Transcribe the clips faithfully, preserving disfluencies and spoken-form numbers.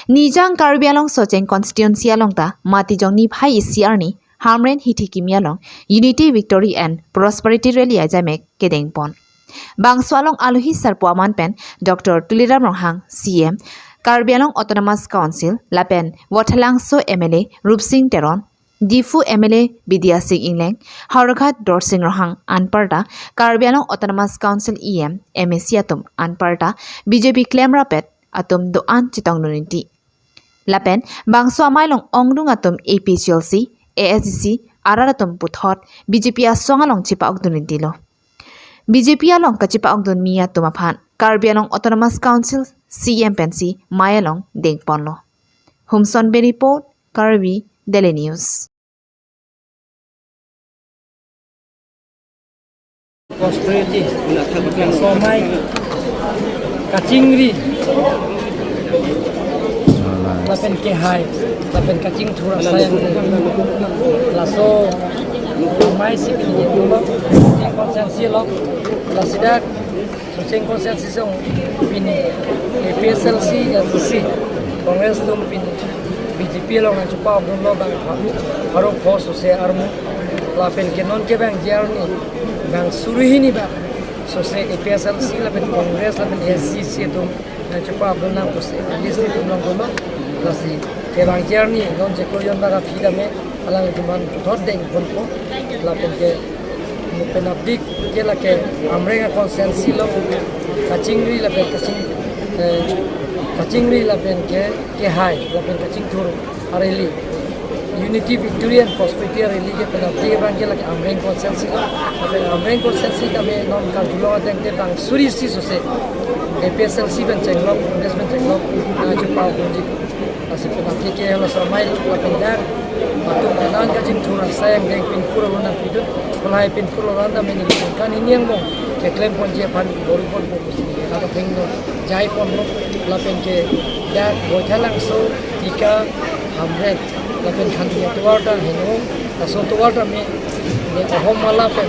Nijang Karbi Anglong Socheng constituency along ta Matijong niphai isi arni Hamren hithi kimi along Unity Victory and Prosperity Rally ajamek kedengpon. Bangso along alohi sarpo aman pen Doctor Tuliram Ronghang C E M, Karbi Anglong Autonomous Council lapen Wathalangso M L A Rupsing Teron, Diphu M L A Bidya Sing Engleng, Howraghat Dorsing Ronghang anparta, Karbi Anglong Autonomous Council E M, M A C atum anparta B J P klemrapet atum do-an chetongdun rinti. Lapen bangso amei along ongdung atum A P H L C, A S D C arat atum puthot B J P asong along chepa-okdun rintilo. B J P along kachepa-okdunmi atum aphan Karbi Anglong Autonomous Council C E M pensi mei along dengponlo. Humson Bey report, Karbi Daily News. Prosperity, somai, kachingri, lapen kehai, lapen kachingthur asai, laso amei si pini dolo, constituency lo, lasi dak Socheng constituency along pini A P H L C, A S D C, Congress atum pini B J P along nangchepa-okdunlo bang pharo pho sose armu. Lapen ke non kevangji arni bang suri hini bang sose A P H L C lapen Congress lapen A S D C atum nangchepa-okdun nang pusi A S D C atum along dolo. Lasi kevangji arni non cheklo yon bang aphi tame alanglitum aphan puthot dengponpo. Lapen ke penapdik ke lake Hamren constituency lo kachingri lapen kaching, eh, kachingri lapen ke kehai lapen kachingthur a-rally, Unity Victory and Prosperity a-rally ke penapdik abang ke lake Hamren constituency lo. Lapen Hamren constituency tame non karjulong ateng te bang suri isi sose A P H L C pen chenglok, Congress pen chenglok, nangchepa-okdunji. Lasi penapdik ke laso amei lapen dak atum kanan kachingthur asai angdeng pinkur along nangpidun, kolai pinkur along tame neli ningkan hini angbong keklemponji aphan bor-iponpo pusi dak athengno jaiponlo. Lapen ke dak Wathalangso, Tika, Hamren lapen Khanti atovar ta heno, laso atovar tame ne Ahom Mala pen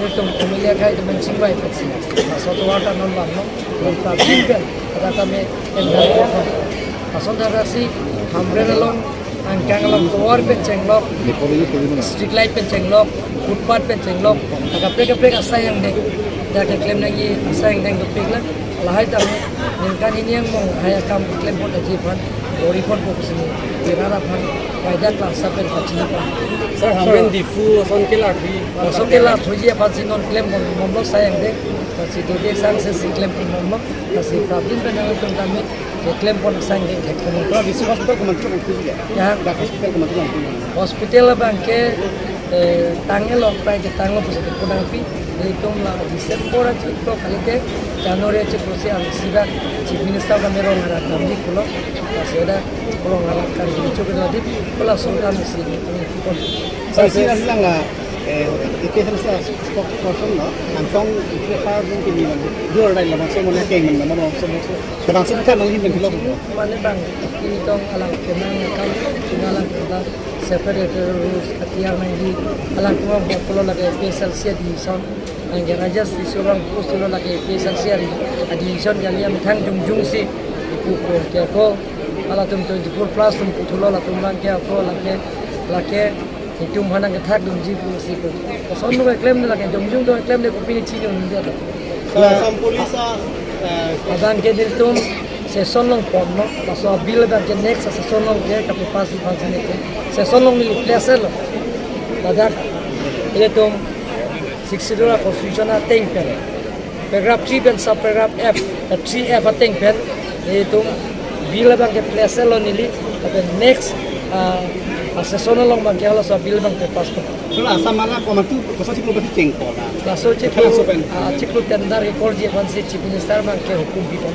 netum M L A akhei atum pen chingvai pensi laso atovar ta non vanlo. Lapen prapjin pen dak tame en ason thaksi Hamren along angkang along tovar pen chenglok, street light pen chenglok, footpath pen chenglok, kaprek kaprek asai angdeng dak keklem nangji asai angdeng dopiklang. Lahai tame ningkan hini angbong hai akam keklemponji aphan bor-iponpo pusi neli rat aphan kaida klasa pen pachini pon. Sir, Hamren Diphu ason kelarthu, ason kelarthuji aphansi non klempon bomlo asai angdeng. Lasi dode sangse si klempon bomlo. Lasi prapjin pen nangtum tame keklempon asai angdeng thekpon. Sir, D C hospital komantu nangpiji ya? Ya. Dak hospital komantu nangpiji? Hospital abang ke, eh, tanglo, prai ketanglo pusi kepu nangpi. Itum la December achiklo kalite January achiklo si ang sida Chief Minister kami rong arat damji pulo. Lasi dak rong arat kan dichuk dadi pula sultan si itum pon. Sir, si nasi lang la, eh, A P H L C spokesperson lo, Angtong Krekar pini lang. Dur dai la bangso mona keng man la bangso, bangso. Bangso kan nang hin lo. Mane bang, itum alang kenang kam, alang kenang separate rules katiar nangji, alang kenang bokolo lake A P H L C decision, nangke Rajesh Tisso abang post lo lake A P H L C ari, a decision kali amethang jongjong si ipu ko ke ko, halatum twenty-four plus atum puthulo, latum abang ke ko lake, lake itum aphan nangkethakdunji pusi ko. Koson lo keklem lake jongjong do keklem de kopine chinidunde to. Sir, Assam Police a, eh, abang ke nelitum session along ponlo, laso bill abang ke next session along ke kapass aphansi nelitum session along neli place lo. Ladak ilitum Sixth Schedule a-constitution ateng pen, paragraph three pen sub paragraph F, eh, three F ateng pen, itum bill abang ke place lo neli, lapen next, ah, a-session along abang ke halaso bill abang ke pass ko. Sir, Assam mala komantu kosa chiklo pasi chengpo na? Laso chiklo, Assam pen, ah, chiklo tender record ji aphansi Chief Minister abang ke hukum pipon.